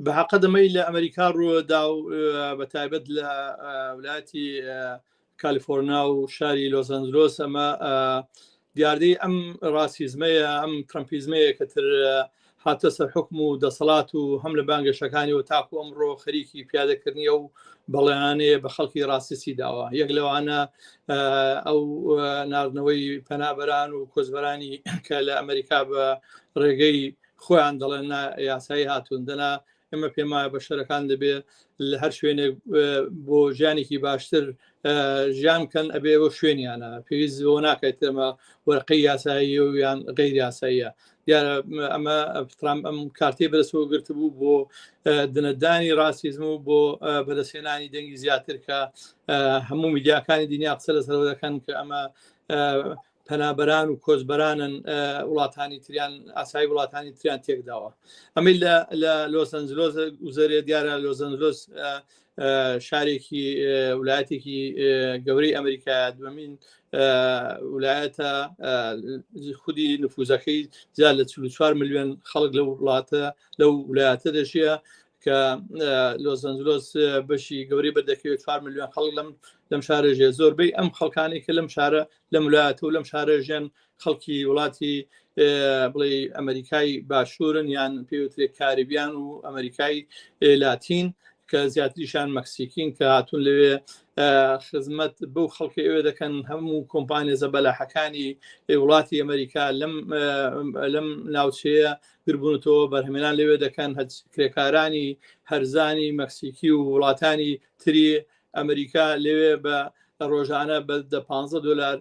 بە حەقە دەمەی لە ئەمریکا ڕوودا و بە تایبەت لە ولاتی کالیفۆرنا و شاری لۆسەنجلۆس، ئەمە دیاردەی ئەم ڕاستیزمەیە، ئەم ترەمپیزمەیە کە تر هاتە سەر حکم و دەسەڵات و هەم لە بانگەشەکانی و تاکو ئەمڕۆ خەریکی پیادەکردنی ئەو بەڵێنانەیە بە خەڵکی ڕاستیسی داوە. یەک لەوانە ئەو ناردنەوەی پەنابەران و کۆچبەرانی کە لە ئەمریکا بە ڕێگەی خۆیان دەڵێن نا یاسایی هاتوون، دەنا ئێمە پێم وایە بەشەرەکان دەبێ لە هەر شوێنێک بۆ ژیانێکی باشتر ژیان بکەن، ئەبێ بۆ شوێنیانە پێویست بۆ ناکات ئەمە وەرقەی یاسایی و یان غیر یاساییە. دیارە ئەمە ترامپ ئەم کارتی بەدەستەوە گرتبوو بۆ دنەدانی ڕاستیزم و بۆ بەدەستهێنانی دەنگی زیاتر، کە هەموو میدیاکانی دنیا قسە لەسەرەوە دەکەن کە ئەمە پەنابەران و کۆچبەرانن وڵاتانی تریان ئاسایی وڵاتانی تریان تێکداوە. ئەمەی لە لۆسەنجلۆس وزەرێ، دیارە لۆسەنجلۆس شارێکی ولایەتێکی گەورەی ئەمریکا، دومین ولایەتە، خودی نفوزەکەی زیاد لە 44 میلیۆن خەڵک لەو وڵاتە لەو ولایەتە دەژیە، کە لۆسەنجلۆس بەشی گەورەی بەردەکەوێت. 4 میلیۆن خەڵک لەم شارە ژێ. زۆربەی ئەم خەڵکانی کە لەم شارە لەم ولایەتە و لەم شارە ژێن خەڵکی وڵاتی بڵێ ئەمریکای باشوورن یان پێوترێک کاریبیان و ئەمریکای لاتین، کە زیاتریشان مەکسیکین، کە هاتوون لەوێ خزمەت بەو خەڵکی ئەوێ دەکەن. هەموو کۆمپانیە زەبەلاحەکانی وڵاتی ئەمریکا لەم ناوچەیە گربوونەتەوە، بەرهەمێنان لەوێ دەکەن. هەچ کرێکارانی هەرزانی مەکسیکی و وڵاتانی تری ئەمریکا لەوێ بە ڕۆژانە بە دە 15 دلار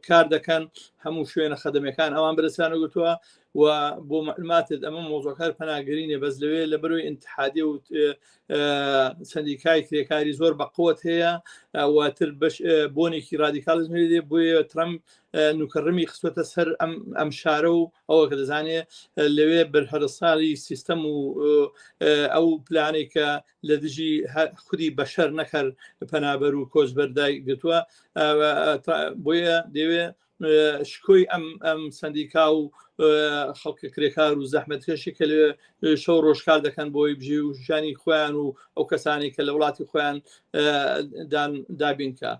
کار دەکەن. هەموو شوێنە خەدەمەکان ئەوان بەرەسیان گرتووە. و بۆ معلوماتت ئەمە مۆزۆکار پەناگەرینێ، بەس لەوێ لە بەرەوەی ئینتحادی و سندیکای کرێکاری زۆر بەقوت هەیە، واتر بەش بۆنێکی رادیکالیزم دێ. بۆیە ترەمپ نوکەڕمی خستوەتە سەر ئەم شارە و ئەوە کە دەزانێ لەوێ بەرهەرساڵی سیستەم و ئەو پلانێک کە لە دژی خودی بەشەر نەکەر پەنابەر و کۆچبەردای گرتووە، بۆیە دەوێ شکۆی ئەم سندیکا و خەڵکە کرێکار و زەحمەتکەشی کە لێ شەو ڕۆژکار دەکەن بۆی بژی و ژیانی خۆیان و ئەو کەسانی کە لە وڵاتی خۆیان دابینکە.